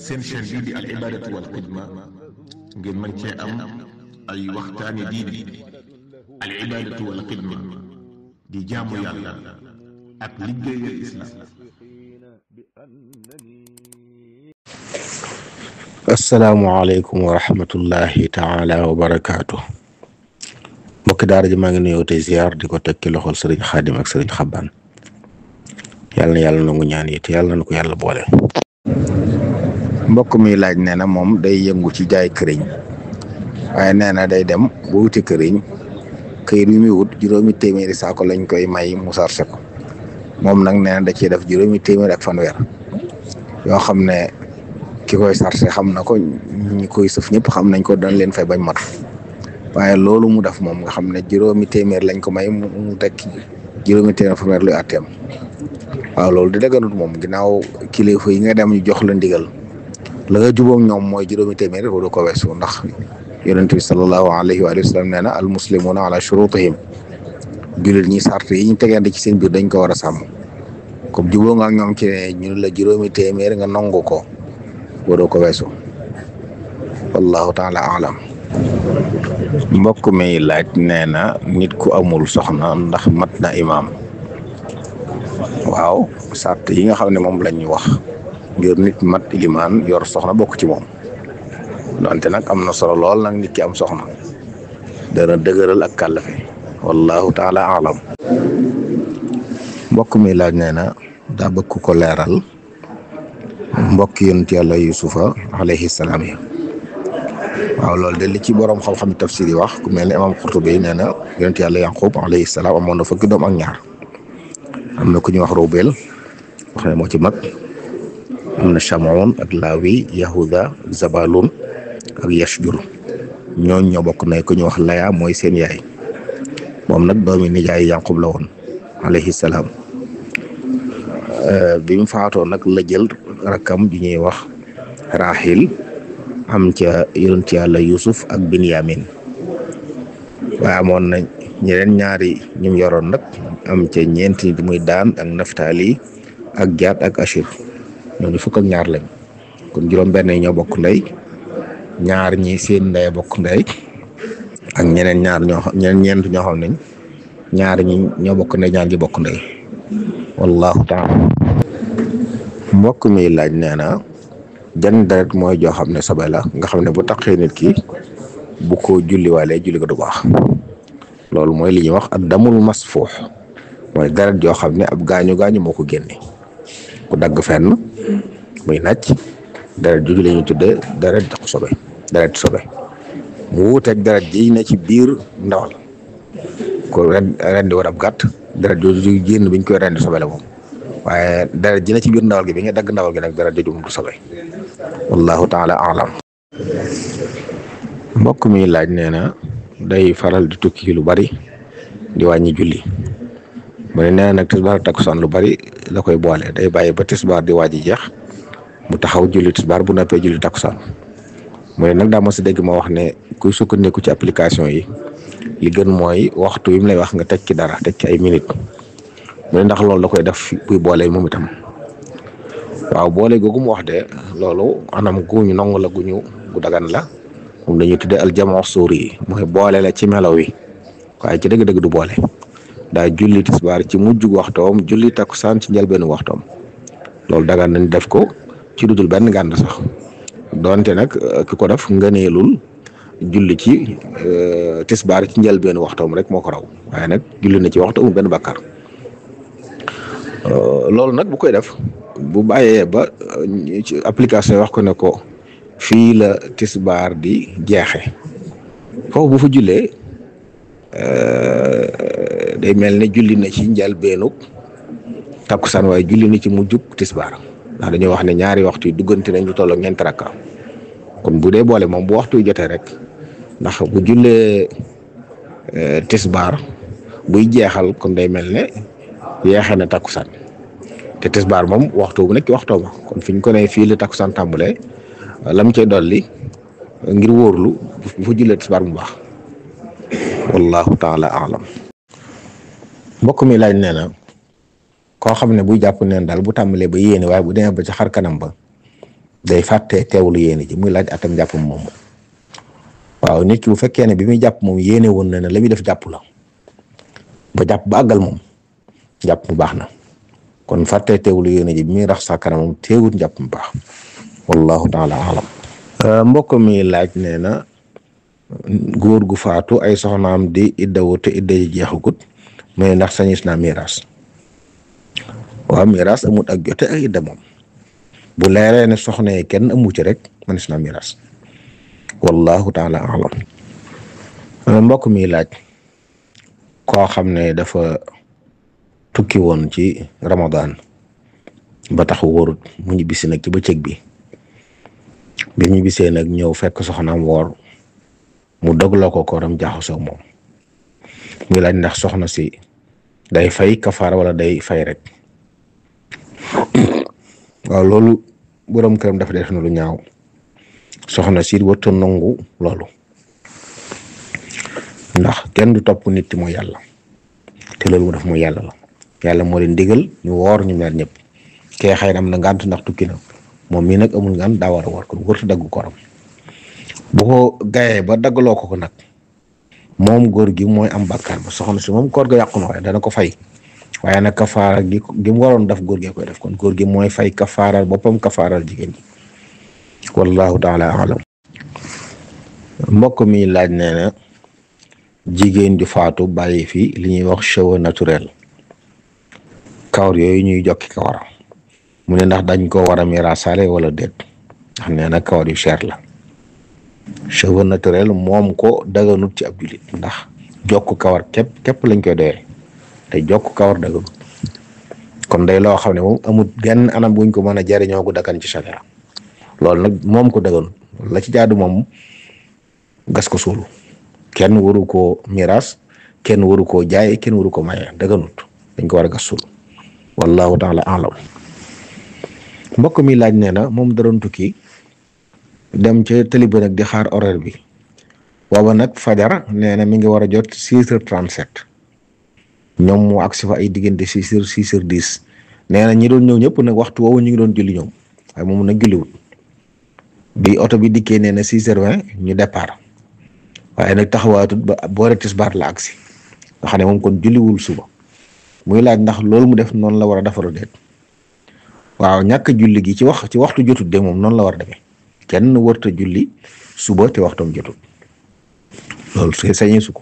seen chaîne bii di al ibadatu wal xidma ngeen mën cee am ay waxtaani diine al ibadatu wal xidma di jaamu yàlla ak liggéeyal islam. asalaamualeykum wa rahmatullahi taala wa barakaatu. mbokki daara ji maa ngi nuyoo tey ziar di ko teg ci loxol sëriñ xaadim ak sëriñ xabbaan. yàlla na yàlla nangu ñaan yi te yàlla na ko yàlla boole. mbokk mi laaj nee na moom day yëngu ci jaay këriñ waaye nee na day dem bu wuti këriñ këyit wi muy wut juróomi téeméeri saako lañ koy may mu sarse ko moom nag nee na da ciy def juróomi téeméer ak fanweer yoo xam ne ki koy sarse xam na ko ñi koy sëf ñëpp xam nañ ko dañ leen fay bañ mat waaye loolu mu def moom nga xam ne juróomi téeméer lañ ko may mu teg juróomi téeméer fanweer luy àtteem waaw loolu di dëgganut moom ginnaaw kilifa yi nga dem ñu jox la ndigal la nga jubóog ñoom mooy juróomi téeméer du ko weesu ndax yonent bi sallallahu alayhi wa sallam nee na al muslimuna ala shurutihim jullit ñi sart yi ñu tegante ci seen biir dañ ko war a sàmm comme jubóo nga ak ñoom ci ne ñu la juróomi téeméer nga nangu ko waroo ko weesu wallahu taala alam. mbokk mi laaj nee na nit ku amul soxna ndax mat na imaam. waaw sart yi nga xam ne moom lañ wax ngir nit mat ilimaan yor soxna bokk ci moom donte nag am na solo lool nag nit ki am soxna dana dëgëral ak kàllafe wallahu taala alam. mbokk mi laaj nee na daa bëgg ko leeral mbokk yonent yàlla yusufa alayhi salaam yi. waaw loolu de li ci borom xam-xam tafsir yi wax ku mel ne imam Qurtubi nee na yonent yàlla yaqub alayhi salaam amoon na fukki doom ak ñaar am na ku ñuy wax Rubel wax ne moo ci mag am na Shamoun ak Lawi Yahuda Zabalun ak Yashjur ñooñ ñoo bokk na ku ñuy wax Laya mooy seen yaay moom nag doomi nijaay Yaqub la woon alayhi salaam bi mu faatoo nag la jël rakam ju ñuy wax Rahil am ca yonent yàlla Yusuf ak Binyamin waaye amoon na ñeneen ñaari ñum yoroon nag am ca ñeenti di muy Daan ak Naftali ak Jaat ak Ashir ñooñu fukk ak ñaar lañ kon juróom-benn yi ñoo bokk ndey ñaar ñi seen ndey bokk ndey ak ñeneen ñeent ñoo xam nañ ñaar ñi ñoo bokk ndey ñaar ñi bokk ndey wallahu taala. mbokk mi laaj nee na jan deret mooy joo xam ne sobe la nga xam ne bu taqee nit ki bu ko julliwaalee julli ko du baax loolu mooy li ñuy wax ak damul masfuux mooy deret joo xam ne ab gaañu moo ko génne ku dagg fenn muy nàcc deret jooju la ñuy tuddee deret sobe mu wuuteeg deret ji ne ci biir ndawal ko rendi war ab gàtt deret jooju génn biñ koy rendi sobe la moom waaye deret ji ne ci biir ndawal gi bi nga dagg ndawal gi nag deret jooju moom du sobe wallahu taala alam. mbokk mi laaj nee na day faral di tukki lu bari di wàññi julli mu ne nee na nag tisbaar takkusaan lu bari la koy boole day bàyyi ba tisbaar di waaj jeex mu taxaw julli tisbaar bu noppee julli takkusaan mu ne nag daa ma si dégg ma wax ne kuy sukkandiku ci application yi li gën mooy waxtu wi mu lay wax nga teg ci dara teg ci ay minutes mu ne ndax loolu da koy def buy boole moom itam. waaw boole googu mu wax de loolu anam guñu nangu la gu dagan la moom dañuy tuddee aljamoo suuri yi mooy boole la ci melaw yi waaye ci dëgg-dëgg du boole daa julli tisbaar ci mujjug waxtoom julli takkusaan ci njëlbeenu waxtoom loolu dagan nañ def ko ci dudul benn gànd sax donte nag ki ko def ngëneelul julli ci tisbaar ci njëlbeenu waxtoom rek moo ko raw waaye nag julli na ci waxtu amul benn bàkkaar loolu nag bu koy def bu bàyyee ba ci application yi wax ko ne ko fii la tisbaar di jeexe foofu bu fa jullee day mel ne julli na ci njëlbeenug takkusaan waaye julli na ci mujjug tisbaar ndax dañoo wax ne ñaari waxtu yi duggante nañ lu toll ak ñeenti rakka kon bu dee boole moom bu waxtu yi jotee rek ndax bu jullee tisbaar buy jeexal kon day mel ne yeexe na takkusaan te tisbaar moom waxtu bu nekk waxtoo ma kon fi ñu ko ne fii la takkusaan tàmbalee lam cay dolli ngir wóorlu bu fa jullee tisbaar mu baax wallahu taala alam. mbokk mi laaj nee na koo xam ne buy jàpp neen daal bu tàmbalee ba yéene waaye bu demee ba ci xar kanam ba day fàtte teewlu yéene ji muy laaj atam jàppam moom. waaw nit ki bu fekkee ne bi muy jàpp moom yéene woon na ne la muy def jàpp la ba jàpp ba àggal moom jàpp mu baax na kon fàtte teewlu yéene ji bi muy rax sa kanamam teewut jàpp mu baax wallahu taala alam. mbokk mi laaj nee na góor gu faatu ay soxnaam di iddawu te idda ji jeexagut mais ndax sañis naa miraas. waaw miraas amut ak jote ak idda moom bu leeree ne soxna yi kenn amu ci rek manis naa miraas wallahu taala alam. mbokk mi laaj koo xam ne dafa tukki woon ci Ramadan ba tax wóorut mu ñibbisi nag ci bëccëg bi ñibbisee nag ñëw fekk soxnaam woor mu dogloo ko kooram jaxasoo moom muy laaj ndax soxna si day fay kafaara wala day fay rek. waaw loolu borom këram dafa def na lu ñaaw soxna si warta nangu loolu ndax kenn du topp nit mooy yàlla te loolu mu def mooy yàlla la yàlla moo leen digal ñu woor ñu mer ñëpp kee xëy na am na ngànt ndax tukki na moom mii nag amul ngànt daa war a woor kon warta dagg koram bu ko gayee ba daggaloo ko nag moom góor gi mooy am bàkkaar ba soxna si moom koor ga yàqu na waaye dana ko fay waaye nag kafaara gi mu waroon def góor gee koy def kon góor gi mooy fay kafaaral boppam kafaaral jigéen ji wallahu taala alam. mbokk mi laaj nee na jigéen ju faatu bàyyi fi li ñuy wax cheveux naturel kawar yooyu ñuy jokki kawar mu ne ndax dañ ko war a miraasaale wala déet ndax nee na kawar yu cher la cheveux naturel moom ko daganut ci ab jullit ndax jokk kawar képp lañ koy doyee te jokk kawar daganut kon day loo xam ne moom amut genn anam buñ ko mën a jariñoo gu dagan ci sharia loolu nag moom ko daganut la ci jaadu moom gas ko suulu kenn waru koo miraas kenn waru koo jaay kenn waru ko maye daganut dañ ko war a gas suulu wallahu taala alam. mbokk mi laaj nee na moom da doon tukki dem ca tëli ba nag di xaar horaire bi booba nag fajar nee na mi ngi war a jot 6h37 ñoom mu agsi fa ay diggante 6h 6h10 nee na ñi doon ñëw ñëpp nag waxtu woowu ñu ngi doon julli ñoom waaye moom nag julliwul bi oto bi dikkee nee na 6h20 ñu départ waaye nag taxawaatut ba boore tisbaar la agsi nga xam ne moom kon julliwul suba muy laaj ndax loolu mu def noonu la war a defaru déet. waaw ñàkk julli gi ci waxtu jotut de moom noonu la war a demee kenn warta julli suba te waxtam jotut loolu sañee su ko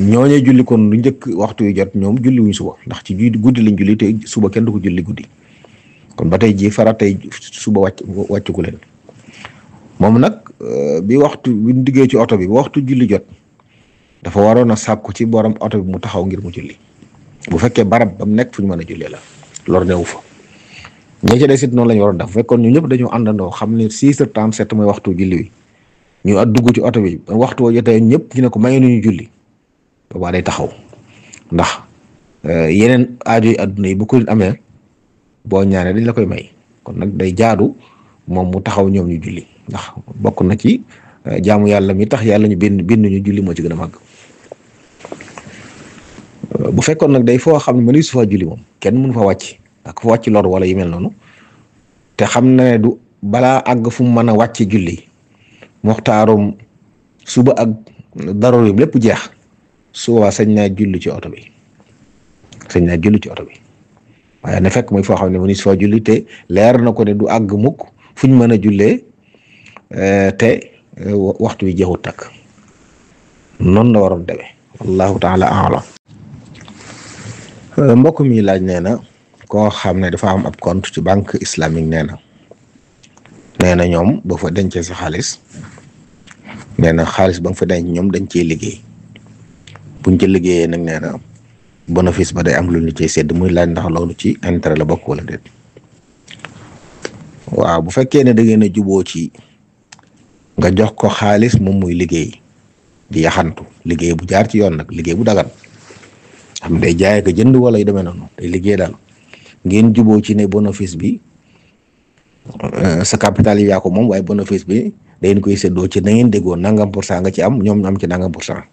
ñooñee julli kon lu njëkk waxtu yu jot ñoom julli wuñ suba ndax ci guddi lañ julli te suba kenn du ko julli guddi kon ba tey ji faratay suba wàcc ku leen moom nag bi diggee ci oto bi ba waxtu julli jot dafa waroon a sàkku ci borom oto bi mu taxaw ngir mu julli bu fekkee barab bam nekk fu ñu mën a jullee la lor newu fa ñi ci des it noonu la ñu waroon def fekkoon ñu ñëpp dañoo àndandoo xam ne 6h37 mooy waxtu julli wi ñu dugg ci oto bi waxtu woo jotee ñëpp ñu ne ko may nañu julli boobaa day taxaw ndax yeneen aajo yi adduna yi bu ko amee boo ñaanee dañ la koy may kon nag day jaadu moom mu taxaw ñoom ñu julli ndax bokk na ci jaamu yàlla mi tax yàlla ñu bind ñu julli moo ci gën a màgg. bu fekkoon nag day foo xam ne mënu su fa julli moom kenn mënu fa wàcc ak fa wàcc lor wala yu mel noonu te xam na ne du balaa àgg fu mu mën a wàcc julli moxtaarum suba ak daroor yi lépp jeex su boobaa sañ naa julli ci oto bi waaye na fekk mooy foo xam ne mënu su fa julli te leer na ko ne du àgg mukk fu ñu mën a jullee te waxtu wi jeexut takk noonu la waroon demee wallahu taala a'lam. mbokk mi laaj nee na koo xam ne dafa am ab compte ci banque islamique nee na ñoom boo fa dencee sa xaalis nee na xaalis ba nga fa denc ñoom dañ ciy liggéey buñ ci liggéeyee nag nee na bénéfice ba day am lu ñu ciy sedd muy laaj ndax loolu ci intérêt la bokk wala déet. waaw bu fekkee ne da ngeen a juboo ci nga jox ko xaalis moom muy liggéey di yaxantu liggéey bu jaar ci yoon nag liggéey bu dagan xam day jaay ko jënd wala yu demee noonu day liggéey daal ngeen juboo ci ne bénéfice bi sa capital yi yaa ko moom waaye bénéfice bi dañ koy séddoo ci na ngeen déggoo nangam pour cent nga ci am ñoom ñu am ci nangam pour cent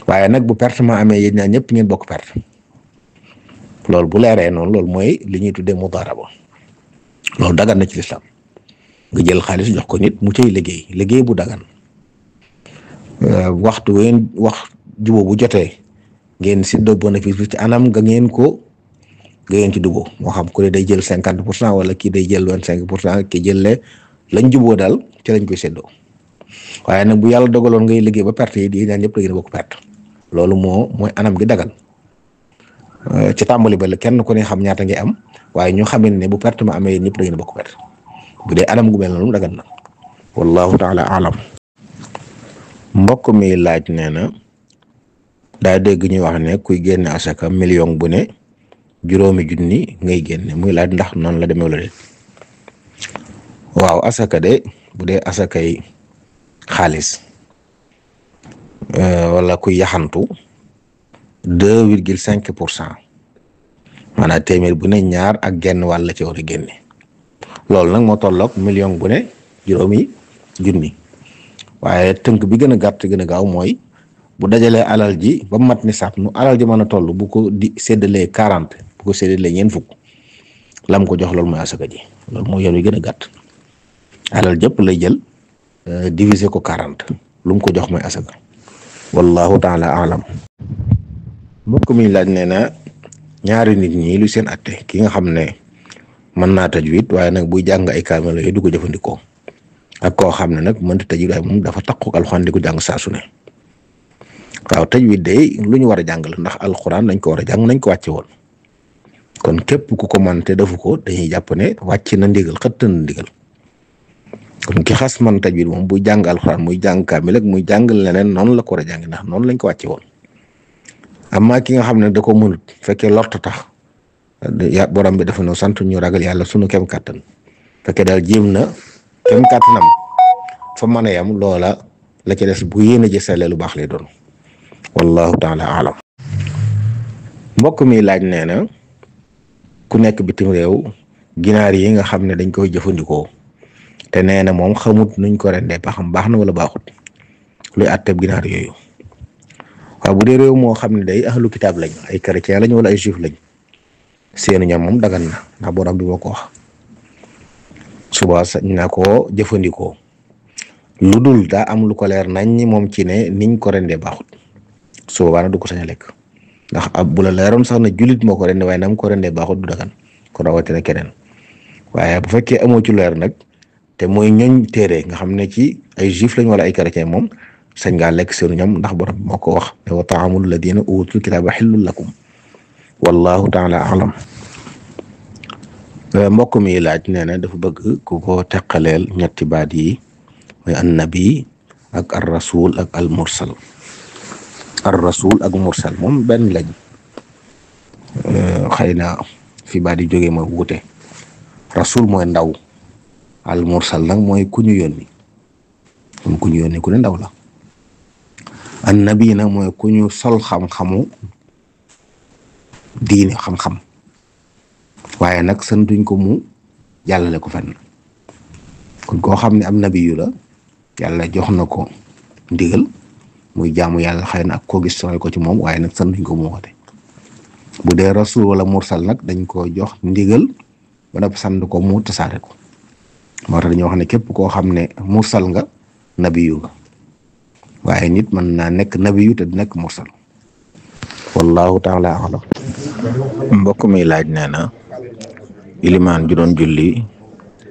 waaye nag bu pertement amee yéen ñaar ñëpp ngeen bokk perte loolu bu leeree noonu loolu mooy li ñuy tuddee mudaraba loolu dagan na ci lislaam nga jël xaalis jox ko nit mu cay liggéey bu dagan waxtu ngeen wax jubóo bu jotee ngeen séddoo bénéfice bi ci anam nga ngeen ci dugg moo xam ku ne day jël 50% wala kii day jël 25% ki jëlee lañ jubóo daal ci lañ koy séddoo waaye nag bu yàlla dogaloon ngay liggéey ba perte yi di ñaan ñëpp da ngeen bokk perte loolu mooy anam gi dagan ci tàmbali ba la kenn ku ne xam ñaata ngay am waaye ñu xamee ne bu perte ma amee ñëpp da ngeen bokk perte bu dee anam gu mel noonu dagan na wallahu taala alam. mbokk mi laaj nee na daa dégg ñu wax ne kuy génne asaka million bu ne juróomi junni ngay génne muy laaj ndax noonu la demee wala déet. waaw asaka de bu dee asakay xaalis wala kuy yaxantu 2,5% maanaam téeméer bu ne ñaar ak genn wàll la ci war a génne loolu nag moo tolloog million bu ne juróomi junni waaye tënk bi gën a gàtt gën a gaaw mooy bu dajalee alal ji ba mat ni saab nu alal ji mën a toll bu ko di séddalee 40 bu ko séddalee ñeent fukk lam ko jox loolu mooy asaka ji loolu mooy yoon wi gën a gàtt alal jëpp lay jël diviser ko 40 lu mu ko jox mooy asaka wallahu taala alam. mbokk mi laaj nee na ñaari nit ñi lu seen atte ki nga xam ne mën naa tajwid waaye nag buy jàng ay kaamil yooyu du ko jëfandikoo ak koo xam ne nag mënta tajwid waaye moom dafa takku alxuraan di ko jàng saa su ne waaw tajwid day lu ñu war a jàng la ndax alxuraan nañ ko war a jàng nañ ko wàcce woon kon képp ku ko mën te defu ko dañuy jàpp ne wàcc na ndigal xëtt na ndigal kon ki xas man tajwid moom buy jàng alxuraan muy jàng kaamil ak muy jàng leneen noonu la ko war a jàng ndax noonu lañ ko wàcce woon amma ki nga xam ne da ko mënut fekkee lorta tax borom bi dafa no sant ñu ragal yàlla sunu kem kàttan fekkee daal jéem na kem kàttanam fa mën a yam loola la ca des bu yéene jësale lu baax lay doon wallahu taala alam. mbokk mi laaj nee na ku nekk bitim réew ginaar yi nga xam ne dañ koy jëfandikoo te nee na moom xamut nuñ ko rendee ba xam baax na wala baaxut luy àtteeb ginaar yooyu. waaw bu dee réew moo xam ne day ahlu kitaab lañ ay chrétien lañ wala ay juif lañ seenu ñam moom dagan na ndax borom bi moo ko wax suba sañ na koo jëfandikoo lu dul daa am lu ko leer nañ ñi moom ci ne niñ ko rendee baaxut suba nag du ko sañ a lekk ndax ab bu la leeroon sax na jullit moo ko rendee waaye nam ko rendee baaxut du dagan ko rawatina keneen waaye bu fekkee amoo ci leer nag te mooy ñooñ téere nga xam ne ci ay juif lañ wala ay chrétien moom sañ ngaa lekk seenu ñam ndax borom moo ko wax ne wa taamul ladina utul kitaaba xillul lakum wallahu taala alam. mbokk mi laaj nee na dafa bëgg ku ko teqaleel ñetti baat yi mooy annabi ak ar rasul ak al mursal moom benn lañ xëy na fi baat yi jógee mooy wuute rasul mooy ndaw al mursal nag mooy ku ñu yónni ku ñu yónni ku ne ndaw la annabi nag mooy ku ñu sol xam-xamu diine xam-xam waaye nag santuñ ko mu jàllale ko fenn kon koo xam ne am nabiyu la yàlla jox na ko ndigal muy jaamu yàlla xëy na ak koo gis soxla ko ci moom waaye nag santuñ ko mu woote bu dee rasul wala mursal nag dañ ko jox ndigal ba noppi sant ko mu tasaare ko moo tax dañoo wax ne képp koo xam ne mursal nga nabiyu nga waaye nit mën naa nekk nabiyu te du nekk mursal wallahu taala alam. mbokk mi laaj nee na ilimaan ju doon julli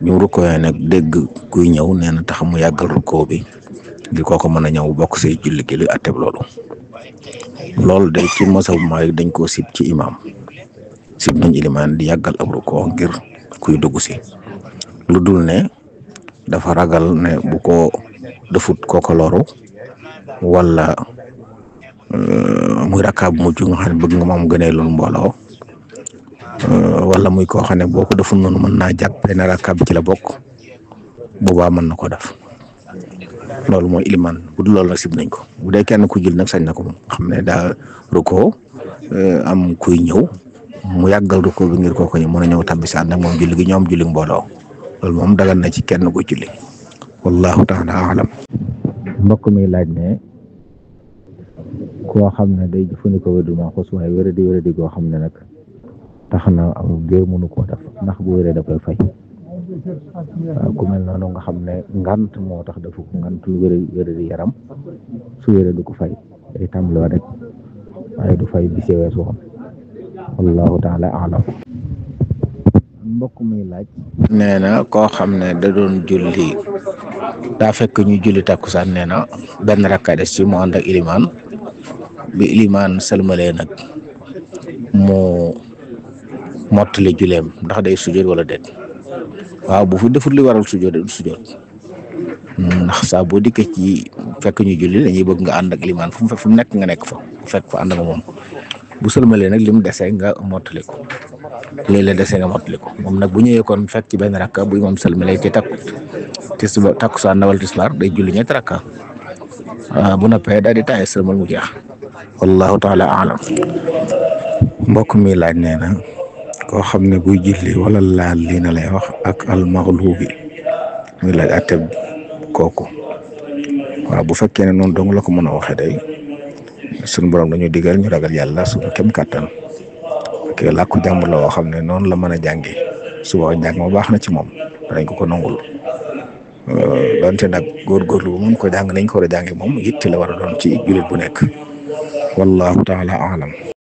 bi mu rukkoo nag dégg kuy ñëw nee na tax mu yàggal rukkoo bi ngir kooko mën a ñëw bokk si julli gi li atteb loolu day ci masabu Maalik dañ koo sib ci imaam sib nañ ilimaan di yàggal ab rukkoo ngir kuy dugg si lu dul ne dafa ragal ne bu ko defut kooko loru wala muy rakkaab mujj nga xam ne bëgg nga moom gënee loolu mbooloo wala muy koo xam ne boo ko deful noonu mën naa jàppee ne rakkaab ci la bokk boobaa mën na ko def loolu mooy iliman bu dul loolu nag sib nañ ko bu dee kenn ku jël nag sañ na ko moom xam ne daa rukkoo am kuy ñëw mu yàggal rukkoo bi ngir kooku ñu mën a ñëw tabbi saan nag moom julli gi ñoom julli mbooloo loolu moom dagal na ci kenn ku julli wallahu taala alam. mbokk mi laaj ne koo xam ne day jëfandikoo wérdu maaxuus waaye wéradi goo xam ne nag tax na amul géew mënu koo def ndax bu wéree da koy fay ku mel noonu nga xam ne ngant moo tax dafa ko ngantul wér di yaram su wéree du ko fay day tàmbaliwaat rek waaye du fay bi wees woon wallahu taala alam. mbokk muy laaj nee na koo xam ne da doon julli daa fekk ñu julli takkusaan nee na benn rakka des ci mu ànd ak ilimaan bi ilimaan sëlmalee nag mu mottali julleem ndax day sujjóot wala déet. waaw bu fi defut li waral sujjóot ndax saa boo dikkee ci fekk ñu julli dañuy bëgg nga ànd ak ilimaan fu mu nekk nga nekk fa fekk fa ànd ak moom bu sëlmalee nag lim desee nga mottali ko léegi la desee nga mottali ko moom nag bu ñëwee kon fekk ci benn rakka buy moom sëlmalee ci takkusaan wala tisbaar day julli ñetti rakka bu noppee daal di taay sëlmal mu jeex wallahu taala alam. mbokk mi laaj nee na koo xam ne buy julli wala laal lii na lay wax ak almaghlubi muy laaj atteb kooku. waaw bu fekkee ne noonu dong la ko mën a waxee day suñu borom dañu digal ñu ragal yàlla suñu kem kàttan ak làkku jàmm la woo xam ne noonu la mën a jàngi suba njàng ma baax na ci moom dañ ko nangul donte nag góorgóorlu bu mën ko jàng nañ ko war a jàngi moom yitte la war a doon ci jullit bu nekk wallahu taala alam.